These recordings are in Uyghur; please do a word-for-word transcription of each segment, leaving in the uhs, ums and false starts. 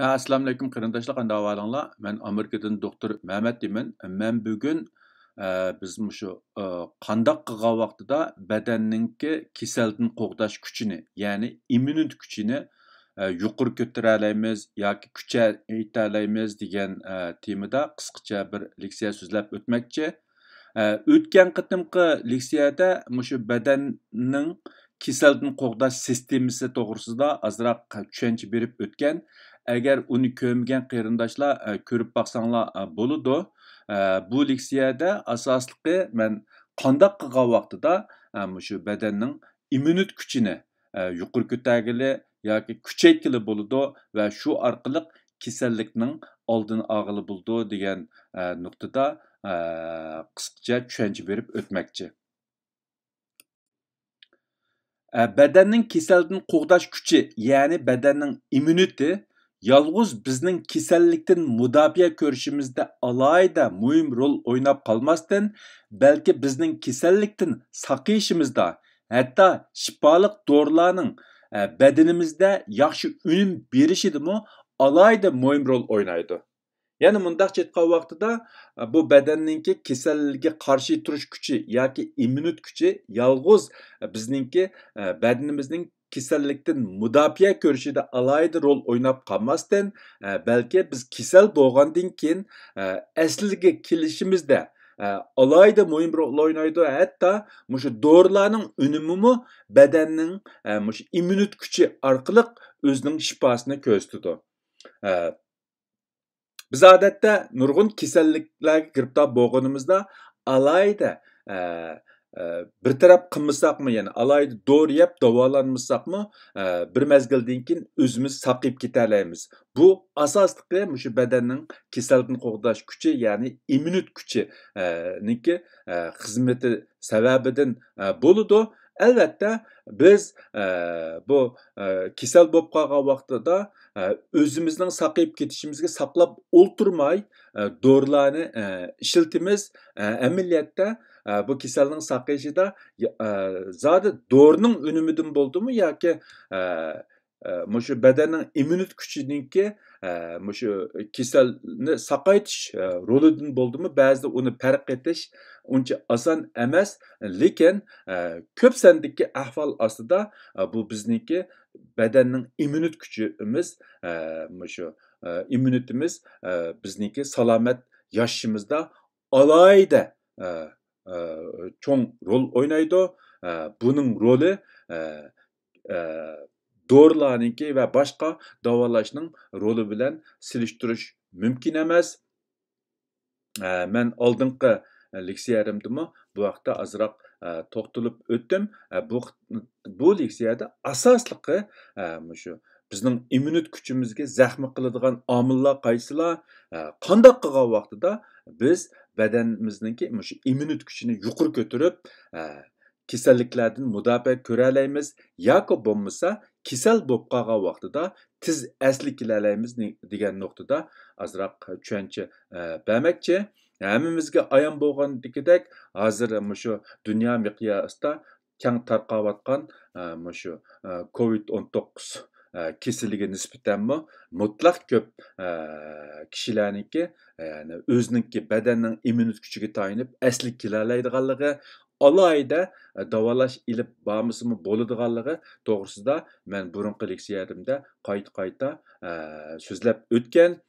ھە، ئەسسالامۇئەلەيكۇم قېرىنداشلار، قانداق ئەھۋالىڭلار؟ مەن ئامېرىكىدىن دوختۇر مەمەت دەيمەن. مەن بۈگۈن، ئە، بىز مۇشۇ، ئە، قانداق قىلغان ۋاقتىدا بەدەننىڭكى كېسەلدىن قوغداش كۈچىنى، يەنى ئىممۇنىتېت كۈچىنى، ئە، يۇقىرى كۆتۈرەلەيمىز ياكى كۈچەيتەلەيمىز دېگەن، ئە، تېمىدا قىسقىچە بىر لېكسىيە سۆزلەپ ئۆتمەكچى. ئە، ئۆتكەن قېتىمقى لېكسىيەدە مۇشۇ بەدەننىڭ كېسەلدىن قوغداش سىستېمىسى توغرىسىدا ئازراق چۈشەنچە بېرىپ ئۆتكەن. ئەگەر ئۇنى كۆرمىگەن قېرىنداشلار، ئە، كۆرۈپ باقساڭلار، ئە، بولىدۇ. ئە، بۇ لېكسىيەدە ئاساسلىقى مەن قانداق قىلغان ۋاقتىدا، ئە، مۇشۇ بەدەننىڭ ئىممۇنىتېت كۈچىنى، ئە، يۇقىرى كۆتەرگىلى ياكى كۈچەيتكىلى بولىدۇ ۋە شۇ ئارقىلىق كېسەللىكنىڭ ئالدىنى ئالغىلى بولىدۇ دېگەن، ئە، نۇقتىدا، ئە، قىسقىچە چۈشەنچە بېرىپ ئۆتمەكچى. ئە، بەدەننىڭ كېسەلدىن قوغداش كۈچى، يەنى بەدەننىڭ ئىممۇنىتېتى يالغۇز بىزنىڭ كېسەللىكتىن مۇداپىئە كۆرۈشىمىزدە ئالاھىدە مۇھىم رول ئويناپ قالماستىن، بەلكى بىزنىڭ كېسەللىكتىن ساقىيىشىمىزدا، ھەتتا شىپالىق دورىلارنىڭ، ئە، بەدىنىمىزدە ياخشى ئۈنۈم بېرىشىدىمۇ ئالاھىدە مۇھىم رول ئوينايدۇ. يەنى مۇنداقچە ئېيتقان ۋاقتىدا، ئە، بۇ بەدەننىڭكى كېسەلگە قارشى تۇرۇش كۈچى ياكى ئىممۇنىتېت كۈچى يالغۇز، ئە، بىزنىڭكى، ئە، بەدىنىمىزنىڭ كېسەللىكتىن مۇداپىئە كۆرۈشىدە ئالاھىدە رول ئويناپ قالماستىن، ئە، بەلكى بىز كېسەل بولغاندىن كېيىن، ئە، ئەسلىگە كېلىشىمىزدە، ئە، ئالاھىدە مۇھىم رول ئوينايدۇ. ھەتتا مۇشۇ دورىلارنىڭ ئۈنۈمىمۇ بەدەننىڭ، ئە، مۇشۇ ئىممۇنىتېت كۈچى ئارقىلىق ئۆزىنىڭ شىپاسىنى كۆرسىتىدۇ. ئە، بىز ئادەتتە نۇرغۇن كېسەللىكلەرگە گىرىپتار بولغىنىمىزدا ئالاھىدە، ئە، ئە، بىر تەرەپ قىلمىساقمۇ، يەنى ئالاھىدە دورا يەپ داۋالانمىساقمۇ، ئە، بىر مەزگىلدىن كېيىن ئۆزىمىز ساقىيىپ كېتەلەيمىز. بۇ ئاساسلىقى مۇشۇ بەدەننىڭ كېسەلدىن قوغداش كۈچى، يەنى ئىممۇنىتېت كۈچى، ئە، نىڭكى، ئە، خىزمىتى سەۋەبىدىن، ئە، بولىدۇ. ئەلۋەتتە، بىز، ئە، بۇ، ئە، كېسەل بولۇپ قالغان ۋاقتىدا، ئە، ئۆزىمىزنىڭ ساقىيىپ كېتىشىمىزگە ساقلاپ ئولتۇرماي، ئە، دورىلارنى، ئە، ئىشلىتىمىز. ئە، ئەمەلىيەتتە، ئە، بۇ كېسەلنىڭ ساقىيىشىدا، يا-، ئە، زادى دورىنىڭ ئۈنۈمىدىن بولدىمۇ ياكى، ئە، ئە، مۇشۇ بەدەننىڭ ئىممۇنىتېت كۈچىنىڭكى، ئە، مۇشۇ كېسەلنى ساقايتىش، ئە، رولىدىن بولدىمۇ، بەزىدە ئۇنى پەرق ئېتىش ئۇنچە ئاسان ئەمەس. لېكىن، ئە، كۆپ ساندىكى ئەھۋال ئاستىدا، ئە، بۇ بىزنىڭكى بەدەننىڭ ئىممۇنىتېت كۈچىمىز، ئە، مۇشۇ، ئە، ئىممۇنىتېتىمىز، ئە، بىزنىڭكى سالامەت ياشىشىمىزدا ئالاھىدە، ئە، ئە، چوڭ رول ئوينايدۇ. ئە، بۇنىڭ رولى، ئە، ئە، دورىلارنىڭكى ۋە باشقا داۋالاشنىڭ رولى بىلەن سېلىشتۇرۇش مۇمكىن ئەمەس. ئە، مەن ئالدىنقى لېكسىيەلىرىمدىمۇ بۇ ھەقتە ئازراق، ئە، توختىلىپ ئۆتتۈم. ئە، بۇ، بۇ لېكسىيەدە ئاساسلىقى، ئە، مۇشۇ بىزنىڭ ئىممۇنىتېت كۈچىمىزگە زەخمە قىلىدىغان ئامىللار قايسىلار؟ ئە، قانداق قىلغان ۋاقتىدا بىز بەدەنىمىزنىڭكى مۇشۇ ئىممۇنىتېت كۈچىنى يۇقىرى كۆتۈرۈپ، ئە، كېسەللىكلەردىن مۇداپىئە كۆرەلەيمىز ياكى بولمىسا كېسەل بولۇپ قالغان ۋاقتىدا تېز ئەسلىگە كېلەلەيمىز نى-، دېگەن نۇقتىدا ئازراق چۈشەنچە، ئە، بەرمەكچى. ھەممىمىزگە ئايان بولغاندىكىدەك، ھازىر مۇشۇ دۇنيا مىقياسىدا كەڭ تارقاۋاتقان، ئە، مۇشۇ، ئە، كوۋىد ئون توققۇز، ئە، كېسىلىگە نىسبەتەنمۇ مۇتلەق كۆپ، ئە، كىشىلەرنىڭكى، يەنى ئۆزىنىڭكى بەدەننىڭ ئىممۇنىتېت كۈچىگە تايىنىپ ئەسلىگە كېلەلەيدىغانلىقى، ئالاھىدە، ئە، داۋالاش ئېلىپ بارمىسىمۇ بولىدىغانلىقى توغرىسىدا مەن بۇرۇنقى لېكسىيەلىرىمدە قايتا-قايتا، ئە، سۆزلەپ ئۆتكەن.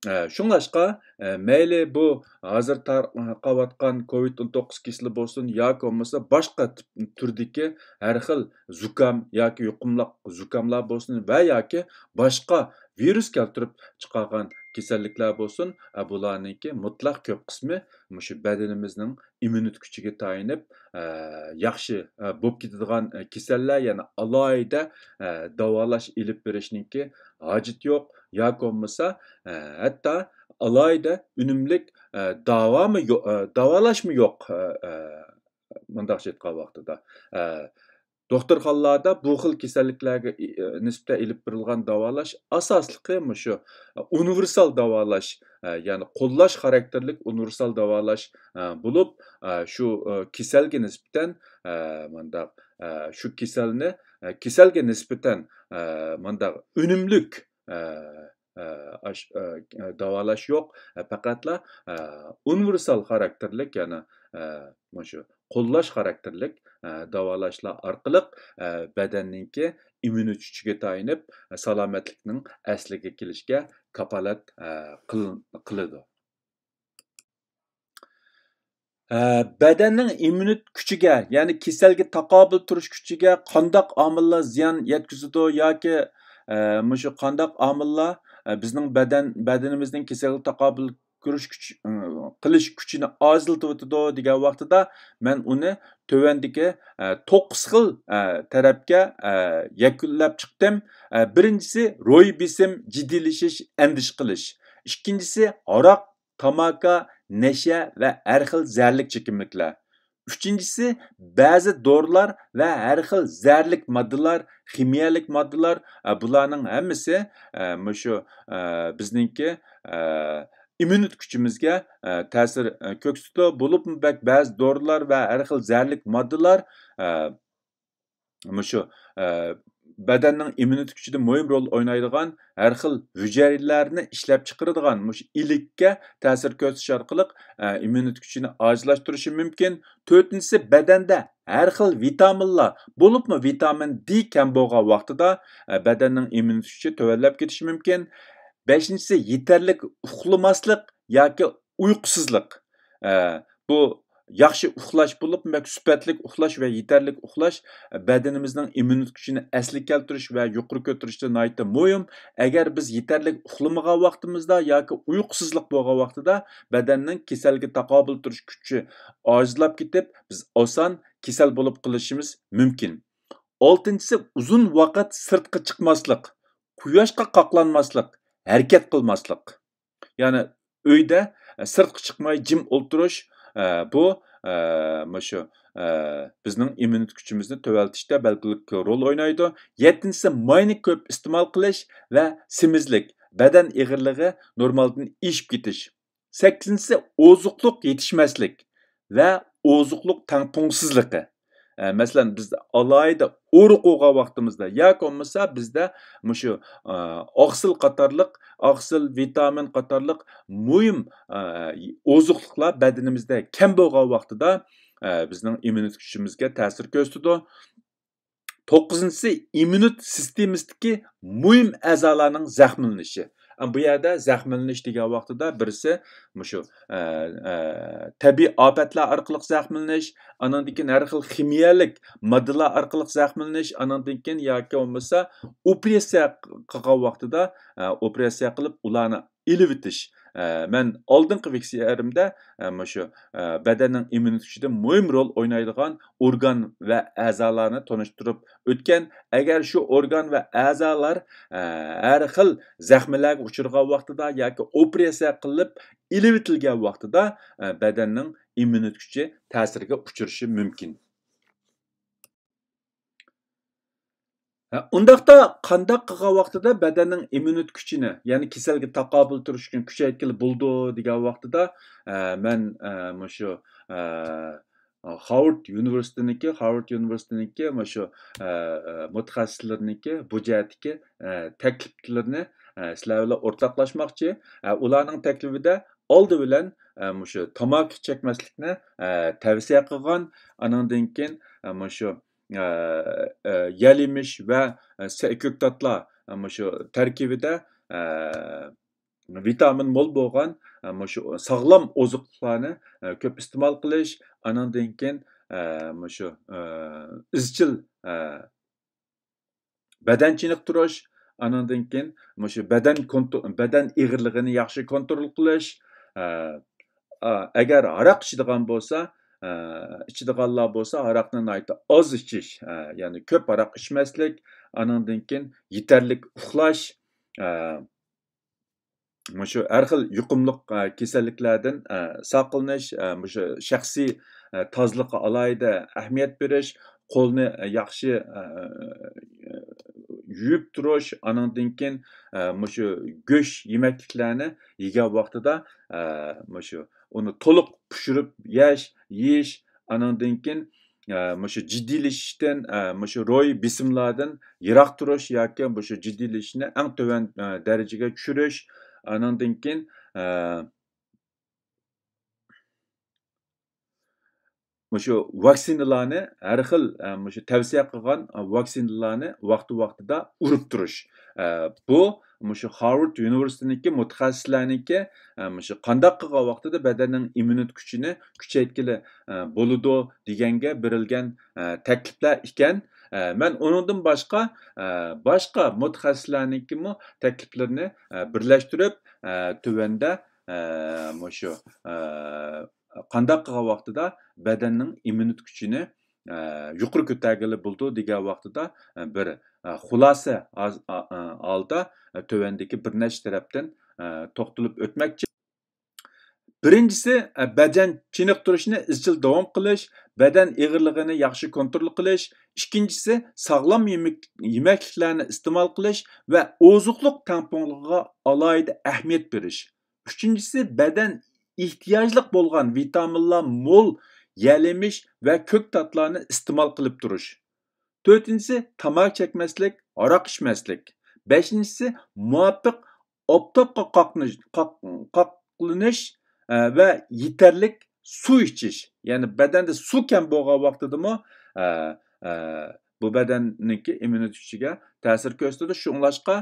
ئە، شۇڭلاشقا، ئە، مەيلى بۇ ھازىر تارقاۋاتقان كوۋىد ئون توققۇز كېسىلى بولسۇن ياكى بولمىسا باشقا تىپ-، تۈردىكى ھەر خىل زۇكام ياكى يۇقۇملۇق زۇكاملار بولسۇن ۋە ياكى باشقا ۋىرۇس كەلتۈرۈپ چىقارغان كېسەللىكلەر بولسۇن، ئە، بۇلارنىڭكى مۇتلەق كۆپ قىسمى مۇشۇ بەدىنىمىزنىڭ ئىممۇنىتېت كۈچىگە تايىنىپ، ئە، ياخشى، ئە، بولۇپ كېتىدىغان، ئە، كېسەللەر، يەنى ئالاھىدە، ئە، داۋالاش ئېلىپ بېرىشنىڭكى ھاجىتى يوق ياكى بولمىسا، ئە، ھەتتا ئالاھىدە ئۈنۈملۈك، ئە، داۋامۇ يو-، ئە، داۋالاشمۇ يوق، ئە، ئە، مۇنداقچە ئېيتقان ۋاقتىدا. ئە، دوختۇرخانىلاردا بۇ خىل كېسەللىكلەرگە ئى-، ئى، نىسبەتەن ئېلىپ بېرىلغان داۋالاش ئاساسلىقى مۇشۇ ئۇنىۋېرسال داۋالاش، ئە، يەنى قوللاش خاراكتېرلىك ئۇنىۋېرسال داۋالاش، ئە، بولۇپ، ئە، شۇ، ئە، كېسەلگە نىسبەتەن، ئە، مۇنداق، ئە، شۇ كېسەلنى، ئە، كېسەلگە نىسبەتەن، ئە، مۇنداق ئۈنۈملۈك، ئە، ئاش-، داۋالاش يوق. پەقەتلا ئۇنىۋېرسال خاراكتېرلىك، يەنى مۇشۇ قوللاش خاراكتېرلىك داۋالاشلار ئارقىلىق بەدەننىڭكى ئىممۇنىتېتىگە تايىنىپ، سالامەتلىكنىڭ ئەسلىگە كېلىشىگە كاپالەت قىل-، قىلىدۇ. ئە، بەدەننىڭ ئىممۇنىتېت كۈچىگە، يەنى كېسەلگە تاقابىل تۇرۇش كۈچىگە قانداق ئامىللار زىيان يەتكۈزىدۇ ياكى، ئە، مۇشۇ قانداق ئامىللار، ئە، بىزنىڭ بەدەن، بەدىنىمىزنىڭ كېسەلگە تاقابىل كۈرۈش كۈچ-، ئىم، قىلىش كۈچىنى ئازلىتىۋېتىدۇ دېگەن ۋاقتىدا، مەن ئۇنى تۆۋەندىكى، ئە، توققۇز خىل، ئە، تەرەپكە، ئە، يەكۈنلەپ چىقتىم. ئە، بىرىنچىسى، روھىي بېسىم، جىددىيلىشىش، ئەندىشە قىلىش. ئىككىنچىسى، ھاراق، تاماكا، نەشە ۋە ھەر خىل زەھەرلىك چېكىملىكلەر. ئۈچىنچىسى، بەزى دورىلار ۋە ھەر خىل زەھەرلىك ماددىلار، خىمىيەلىك ماددىلار، ئە، بۇلارنىڭ ھەممىسى، ئە، مۇشۇ، ئە، بىزنىڭكى، ئە، ئىممۇنىتېت كۈچىمىزگە، ئە، تەسىر، ئە، كۆرسىتىدۇ. بولۇپمۇ بەك بەزى دورىلار ۋە ھەر خىل زەھەرلىك ماددىلار، ئە، مۇشۇ، ئە، بەدەننىڭ ئىممۇنىتېت كۈچىدە مۇھىم رول ئوينايدىغان ھەر خىل ھۈجەيرىلەرنى ئىشلەپچىقىرىدىغان مۇشۇ ئىلىككە تەسىر كۆرسىتىش ئارقىلىق، ئە، ئىممۇنىتېت كۈچىنى ئاجىزلاشتۇرۇشى مۇمكىن. تۆتىنچىسى، بەدەندە ھەر خىل ۋىتامىنلار، بولۇپمۇ ۋىتامىن دى كەم بولغان ۋاقتىدا، ئە، بەدەننىڭ ئىممۇنىتېت كۈچى تۆۋەنلەپ كېتىشى مۇمكىن. بەشىنچىسى، يېتەرلىك ئۇخلىماسلىق ياكى ئۇيقۇسىزلىق. ئە، بۇ ياخشى ئۇخلاش بولۇپ، بەك سۈپەتلىك ئۇخلاش ۋە يېتەرلىك ئۇخلاش بەدىنىمىزنىڭ ئىممۇنىتېت كۈچىنى ئەسلىگە كەلتۈرۈش ۋە يۇقىرى كۆتۈرۈشتە ناھايىتى مۇھىم. ئەگەر بىز يېتەرلىك ئۇخلىمىغان ۋاقتىمىزدا ياكى ئۇيقۇسىزلىق بولغان ۋاقتىدا بەدەننىڭ كېسەلگە تاقابىل تۇرۇش كۈچى ئاجىزلاپ كېتىپ، بىز ئاسان كېسەل بولۇپ قېلىشىمىز مۇمكىن. ئالتىنچىسى، ئۇزۇن ۋاقىت سىرتقا چىقماسلىق، قۇياشقا قاقلانماسلىق، ھەرىكەت قىلماسلىق. يەنى ئۆيدە، ئە، سىرتقا چىقماي جىم ئولتۇرۇش، ئە، بۇ، ئە، مۇشۇ، ئە، بىزنىڭ ئىممۇنىتېت كۈچىمىزنى تۆۋەنلىتىشتە بەلگىلىك رول ئوينايدۇ. يەتتىنچىسى، ماينى كۆپ ئىستېمال قىلىش ۋە سېمىزلىك، بەدەن ئېغىرلىقى نورمالدىن ئېشىپ كېتىش. سەككىزىنچىسى، ئوزۇقلۇق يېتىشمەسلىك ۋە ئوزۇقلۇق تەڭپۇڭسىزلىقى. ئە، مەسىلەن، بىز ئالاھىدە ئورۇق بولغان ۋاقتىمىزدا ياكى بولمىسا بىزدە مۇشۇ، ئە، ئاقسىل قاتارلىق، ئاقسىل، ۋىتامىن قاتارلىق مۇھىم، ئە، ئوزۇقلۇقلار بەدىنىمىزدە كەم بولغان ۋاقتىدا، ئە، بىزنىڭ ئىممۇنىتېت كۈچىمىزگە تەسىر كۆرسىتىدۇ. توققۇزىنچىسى، ئىممۇنىتېت سىستېمىسىدىكى مۇھىم ئەزالارنىڭ زەخىملىنىشى. ئە، بۇ يەردە زەخىملىنىش دېگەن ۋاقتىدا بىرسى مۇشۇ، ئە، ئە، تەبىئىي ئاپەتلەر ئارقىلىق زەخىملىنىش، ئانىڭدىن كېيىن ھەر خىل خىمىيەلىك ماددىلار ئارقىلىق زەخىملىنىش، ئانىڭدىن كېيىن ياكى بولمىسا ئوپېراتسىيە قىلغان ۋاقتىدا، ئە، ئوپېراتسىيە قىلىپ ئۇلارنى ئېلىۋېتىش. ئە، مەن ئالدىنقى ۋىدېئولىرىمدە، ئە، مۇشۇ، ئە، بەدەننىڭ ئىممۇنىتېت كۈچىدە مۇھىم رول ئوينايدىغان ئورگان ۋە ئەزالارنى تونۇشتۇرۇپ ئۆتكەن. ئەگەر شۇ ئورگان ۋە ئەزالار، ئە، ھەر خىل زەخمىلەرگە ئۇچرىغان ۋاقتىدا ياكى ئوپېراتسىيە قىلىپ ئېلىۋېتىلگەن ۋاقتىدا، ئە، بەدەننىڭ ئىممۇنىتېت كۈچى تەسىرگە ئۇچرىشى مۇمكىن. ھە، ئۇنداقتا قانداق قىلغان ۋاقتىدا بەدەننىڭ ئىممۇنىتېت كۈچىنى، يەنى كېسەلگە تاقابىل تۇرۇش كۈچىنى كۈچەيتكىلى بولىدۇ دېگەن ۋاقتىدا، ئە، مەن، ئە، مۇشۇ، ئە، خارۋارد ئۇنىۋېرسىتېتىنىڭكى، خارۋارد ئۇنىۋېرسىتېتىنىڭكى مۇشۇ، ئە، ئە، مۇتەخەسسىسلىرىنىڭكى بۇ جەھەتتىكى، ئە، تەكلىپلىرىنى، ئە، سىلەر بىلەن ئورتاقلاشماقچى. ئە، ئۇلارنىڭ تەكلىپىدە ئالدى بىلەن، ئە، مۇشۇ تاماكا چەكمەسلىكنى، ئە، تەۋسىيە قىلغان. ئانىڭدىن كېيىن، ئە، مۇشۇ ئە، ئە، يەل يېمىش ۋە، ئە، سەي-، كۆكتاتلار، ئە، مۇشۇ تەركىبىدە، ئە، ۋىتامىن مول بولغان، ئە، مۇشۇ ساغلام ئوزۇقلۇقلارنى، ئە، كۆپ ئىستېمال قىلىش، ئانىڭدىن كېيىن، ئە، مۇشۇ، ئە، ئىزچىل، ئە، بەدەن چېنىقتۇرۇش، ئانىڭدىن كېيىن مۇشۇ بەدەن كونتر-، بەدەن ئېغىرلىقىنى ياخشى كونترول قىلىش، ئە، ئا، ئەگەر ھاراق ئىچىدىغان بولسا، ئە، ئىچىدىغانلار بولسا ھاراقنى ناھايىتى ئاز ئىچىش، ئە، يەنى كۆپ ھاراق ئىچمەسلىك، ئانىڭدىن كېيىن يېتەرلىك ئۇخلاش، ئە، مۇشۇ ھەر خىل يۇقۇملۇق، ئە، كېسەللىكلەردىن، ئە، ساقلىنىش، ئە، مۇشۇ شەخسىي، ئە، تازىلىققا ئالاھىدە ئەھمىيەت بېرىش، قولنى، ئە، ياخشى، ئە، يۇيۇپ تۇرۇش، ئانىڭدىن كېيىن، ئە، مۇشۇ گۆش يېمەكلىكلەرنى يېگەن ۋاقتىدا، ئە، مۇشۇ ئۇنى تولۇق پىشۇرۇپ يەش، يېيىش، ئانىڭدىن كېيىن ئە، مۇشۇ جىددىيلىشىشتىن، ئە، مۇشۇ روھىي بېسىملاردىن يىراق تۇرۇش ياكى مۇشۇ جىددىيلىشىشنى ئەڭ تۆۋەن، ئە، دەرىجىگە چۈشۈرۈش، ئانىڭدىن كېيىن، ئە، مۇشۇ ۋاكسىنىلارنى، ھەر خىل، ئە، مۇشۇ تەۋسىيە قىلغان، ئە، ۋاكسىنىلارنى ۋاقتى ۋاقتىدا ئۇرۇپ تۇرۇش. ئە، بۇ مۇشۇ خارۋارد ئۇنىۋېرسىتېتىنىڭكى مۇتەخەسسىسلەرنىڭكى، ئە، مۇشۇ قانداق قىلغان ۋاقتىدا بەدەننىڭ ئىممۇنىتېت كۈچىنى كۈچەيتكىلى، ئە، بولىدۇ دېگەنگە بېرىلگەن، ئە، تەكلىپلەر ئىكەن. ئە، مەن ئۇنىڭدىن باشقا، ئە، باشقا مۇتەخەسسىسلەرنىڭكىمۇ تەكلىپلىرىنى، ئە، بىرلەشتۈرۈپ، ئە، تۆۋەندە، ئە، مۇشۇ، ئە، قانداق قىلغان ۋاقتىدا بەدەننىڭ ئىممۇنىتېت كۈچىنى، ئە، يۇقىرى كۆتەرگىلى بولىدۇ دېگەن ۋاقتىدا، ئە، بىر، ئە، خۇلاسە ھاز-، ئا-، ئا-، ھالدا، ئە، تۆۋەندىكى بىر نەچچە تەرەپتىن، ئە، توختىلىپ ئۆتمەكچى. بىرىنچىسى، ئە، بەدەن چېنىقتۇرۇشنى ئىزچىل داۋام قىلىش، بەدەن ئېغىرلىقىنى ياخشى كونترول قىلىش. ئىككىنچىسى، ساغلام يېمەك-، يېمەكلىكلەرنى ئىستېمال قىلىش ۋە ئوزۇقلۇق تەڭپۇڭلۇقىغا ئالاھىدە ئەھمىيەت بېرىش. ئۈچىنچىسى، بەدەن ئېھتىياجلىق بولغان ۋىتامىنلار مول يەل-يېمىش ۋە كۆكتاتلارنى ئىستېمال قىلىپ تۇرۇش. تۆتىنچىسى، تاماكا چەكمەسلىك، ھاراق ئىچمەسلىك. بەشىنچىسى، مۇۋاپىق ئاپتاپقا قاقنىش-، قاق-، قاقلىنىش، ئە، ۋە يېتەرلىك سۇ ئىچىش. يەنى بەدەندە سۇ كەم بولغان ۋاقتىدىمۇ، ئە، ئە، بۇ بەدەننىڭكى ئىممۇنىتېت كۈچىگە تەسىر كۆرسىتىدۇ. شۇڭلاشقا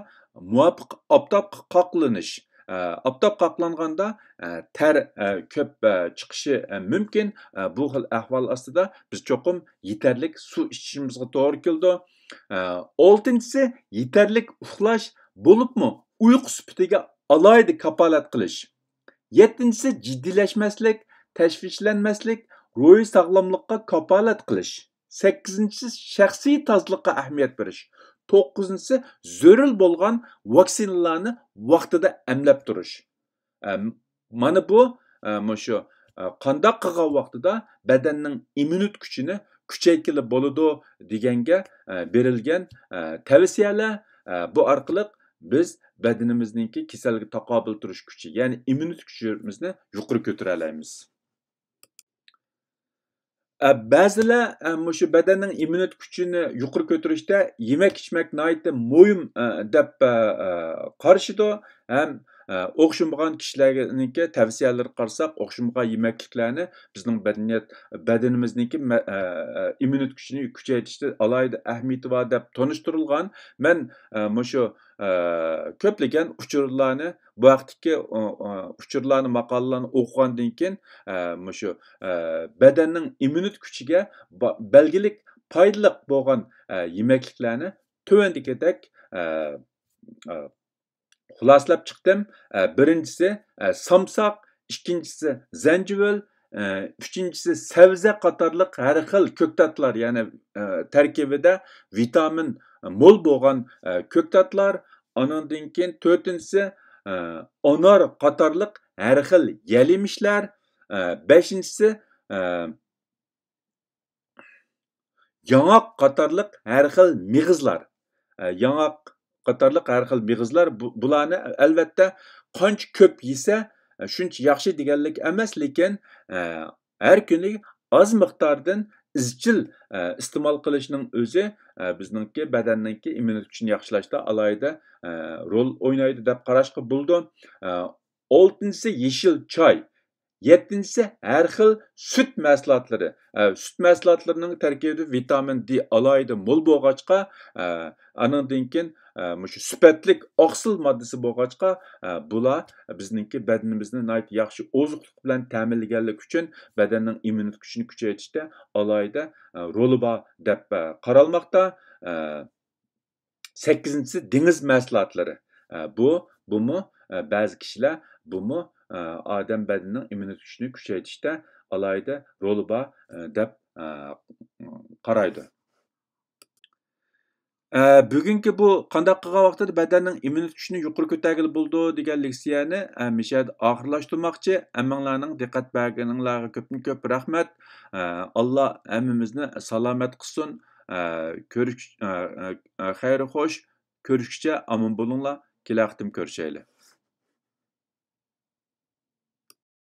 مۇۋاپىق ئاپتاپقا قاقلىنىش، ئە، ئاپتاپ قاقلانغاندا، ئە، تەر، ئە، كۆپ، ئە، چىقىشى، ئە، مۇمكىن. ئە، بۇ خىل ئەھۋال ئاستىدا بىز چوقۇم يېتەرلىك سۇ ئىچىشىمىزغا توغرا كېلىدۇ. ئە، ئالتىنچىسى، يېتەرلىك ئۇخلاش، بولۇپمۇ ئۇيقۇ سۈپىتىگە ئالاھىدە كاپالەت قىلىش. يەتتىنچىسى، جىددىيلەشمەسلىك، تەشۋىشلەنمەسلىك، روھىي ساغلاملىققا كاپالەت قىلىش. سەككىزىنچىسى، شەخسىي تازىلىققا ئەھمىيەت بېرىش. توققۇزىنچىسى، زۆرۈر بولغان ۋاكسىنىلارنى ۋاقتىدا ئەملەپ تۇرۇش. ئە، مانا بۇ، ئە، مۇشۇ، ئە، قانداق قىلغان ۋاقتىدا بەدەننىڭ ئىممۇنىتېت كۈچىنى كۈچەيتكىلى بولىدۇ دېگەنگە، ئە، بېرىلگەن، ئە، تەۋسىيەلەر. ئە، بۇ ئارقىلىق بىز بەدىنىمىزنىڭكى كېسەلگە تاقابىل تۇرۇش كۈچى، يەنى ئىممۇنىتېت كۈچىمىزنى يۇقىرى كۆتۈرەلەيمىز. ئە، بەزىلەر، ئە، مۇشۇ بەدەننىڭ ئىممۇنىتېت كۈچىنى يۇقىرى كۆتۈرۈشتە يېمەك-ئىچمەك ناھايىتى مۇھىم، ئە، دەپ، ئە، ئە، قارىشىدۇ. ھەم، ئە، ئوخشىمىغان كىشىلەرنىڭكى تەۋسىيەلىرىگە قارىساق، ئوخشىمىغان يېمەكلىكلەرنى بىزنىڭ بەدىنىيەت-، بەدىنىمىزنىڭكى مە-، ئە، ئە، ئىممۇنىتېت كۈچىنى كۈچەيتىشتە ئالاھىدە ئەھمىيىتى بار دەپ تونۇشتۇرۇلغان. مەن، ئە، مۇشۇ، ئە، كۆپلىگەن ئۇچۇرلارنى بۇ ھەقتىكى، ئۇ، ئۇ، ئۇچۇرلارنى، ماقالىلارنى ئوقۇغاندىن كېيىن، ئە، مۇشۇ، ئە، بەدەننىڭ ئىممۇنىتېت كۈچىگە با-، بەلگىلىك پايدىلىق بولغان، ئە، يېمەكلىكلەرنى تۆۋەندىكىدەك، ئە، ئە، خۇلاسىلەپ چىقتىم. ئە، بىرىنچىسى، ئە، سامساق، ئىككىنچىسى، زەنجىۋىل، ئە، ئۈچىنچىسى، سەۋزە قاتارلىق ھەر خىل كۆكتاتلار، يەنى، ئە، تەركىبىدە ۋىتامىن مول بولغان، ئە، كۆكتاتلار. ئانىڭدىن كېيىن تۆتىنچىسى، ئە، ئانار قاتارلىق ھەر خىل يەل-يېمىشلەر. ئە، بەشىنچىسى، ئە، ياڭاق قاتارلىق ھەر خىل مېغىزلار. ئە، ياڭاق قاتارلىق ھەر خىل مېغىزلار. بۇ، بۇلارنى، ئەلۋەتتە، قانچە كۆپ يېسە، ئە، شۇنچە ياخشى دېگەنلىك ئەمەس، لېكىن، ئە، ھەر كۈنى ئاز مىقداردىن ئىزچىل، ئە، ئىستېمال قىلىشنىڭ ئۆزى، ئە، بىزنىڭكى بەدەننىڭكى ئىممۇنىتېت كۈچىنى ياخشىلاشتا ئالاھىدە، ئە، رول ئوينايدۇ دەپ قاراشقا بولىدۇ. ئە، ئالتىنچىسى يېشىل چاي. يەتتىنچىسى ھەر خىل سۈت مەھسۇلاتلىرى. ئە، سۈت مەھسۇلاتلىرىنىڭ تەركىبىدە ۋىتامىن دې ئالاھىدە مول بولغاچقا، ئە، ئانىڭدىن كېيىن، ئە، مۇشۇ سۈپەتلىك ئاقسىل ماددىسى بولغاچقا، ئە، بۇلار بىزنىڭكى بەدىنىمىزنى ناھايىتى ياخشى ئوزۇقلۇق بىلەن تەمىنلىگەنلىكى ئۈچۈن بەدەننىڭ ئىممۇنىتېت كۈچىنى كۈچەيتىشتە ئالاھىدە، ئە، رولى بار دەپ، ئە، قارالماقتا. ئە، سەككىزىنچىسى دېڭىز مەھسۇلاتلىرى. ئە، بۇ، بۇمۇ، ئە، بەزى كىشىلەر بۇمۇ، ئە، ئادەم بەدىنىنىڭ ئىممۇنىتېت كۈچىنى كۈچەيتىشتە ئالاھىدە رولى بار، ئە، دەپ، ئە، قارايدۇ. ئە، بۈگۈنكى بۇ قانداق قىلغان ۋاقتىدا بەدەننىڭ ئىممۇنىتېت كۈچىنى يۇقىرى كۆتەرگىلى بولىدۇ دېگەن لېكسىيەنى، ئە، مۇشۇ يەردە ئاخىرلاشتۇرماقچى. ھەممىڭلارنىڭ دىققەت بەرگىنىڭلارغا كۆپتىن كۆپ رەھمەت. ئە، ئاللا ھەممىمىزنى سالامەت قىلسۇن. ئە، كۆرۈش-، ئە، ئە، ئە، خەير خوش. كۆرۈشكىچە ئامان بولۇڭلار. كېلەر قېتىم كۆرۈشەيلى.